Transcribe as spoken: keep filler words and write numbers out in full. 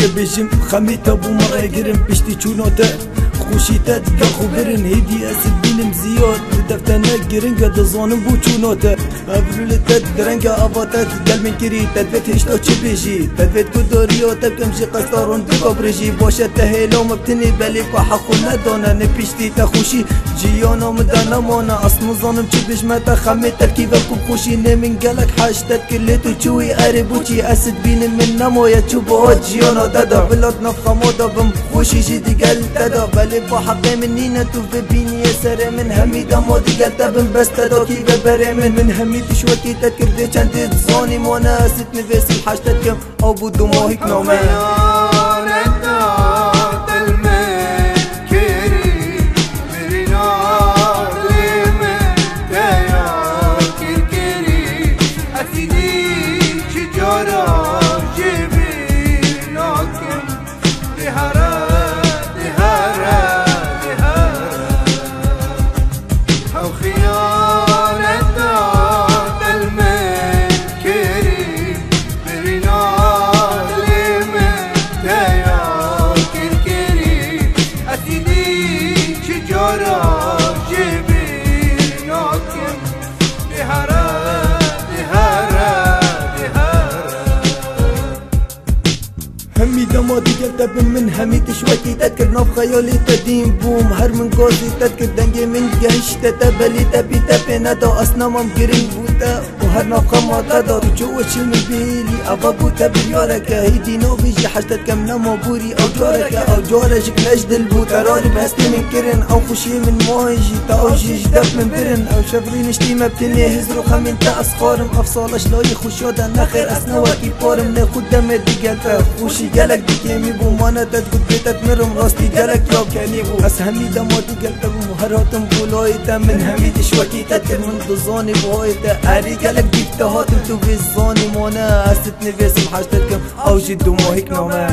Te bêjim xemî te bû me regirin piştî çûno te. Xweşî te digel xwe birin hêdî ez dibînim ziyad. Li dev te ne giring e dizanim bû çûno te. Evrûlê te direng e ava te digel min kirî. Te divêt hêşta çi bêjî? Te divêt ku doriya te bikim jî qesta rûn dika birêjî. Baş e te hêla me bitinî belê ku heq xwe nedane. Ne piştî te xweşî jiyana min de nemane. Ez nizanim çi bêjme te xemê te kî ve ku xweşî. Nê min gelek heş te dikir lê tu çûyî erê bûçî. Ez dibînim min nemaye çû bi hat jiyana te de. Bila di nav xema de bim xweşî jî digel te de. Belê pa heqê min nîne tu vê bîniyê serê min. Hemî dema digel te bim bes te da kî ve berê min. Min hemî tişwekî te dikir dê çendê dizanî mane. Ez nivêsim heş te dikim. Ew bû dumahîk name. Xiyaneta te li min kirî, birîna dilê min te ya kir kirî. Ez îdî çi cara jê bîr nakim. Dihara, dihara, dihara. Ew xiyaneta te li min kirî, birîna dilê min te ya kir kirî. Ez îdî çi cara jê bîr nakim. Dihara, dihara, dihara. Hemî dema digel te bim min hemî tişt wekî te dikir. Nav xeyalê te dîn bûm, her min gazî te dikir. Dengê min gehişte te, belî te bî te pê neda. Ez nemam girîng bû te û her nav xema te da. Tu çi weçî min bîlî, eva bû te biryareke. Hîdî navê jî heş te dikem nema bûrî. Ew careke, ew care jik ne ji dil bû. Te rarî bi hestê min kirin, ew xweşiyê min mayî jî. Te ew jî ji def min birin, ew şev rîniştî me bitinê. Hizr û xemên te ez xwarim, ev sala ji layê xweşiya de nexêr ez ne wekî parim. Nê xwe demê digel te xweşî gelek dikêmî bû. Mane te digot bê te dimirim, rastî gelek ya kenî bû. Ez hemî dema digel te bûm, her hatim bû layê te. Min hemî tişt wekî te dikir, min dizanî buhayê te. Erî gelek dîk te hatim, tu vê zanî mane. Ez dit nivêsim heş te dikim, ew jî dumahîk name.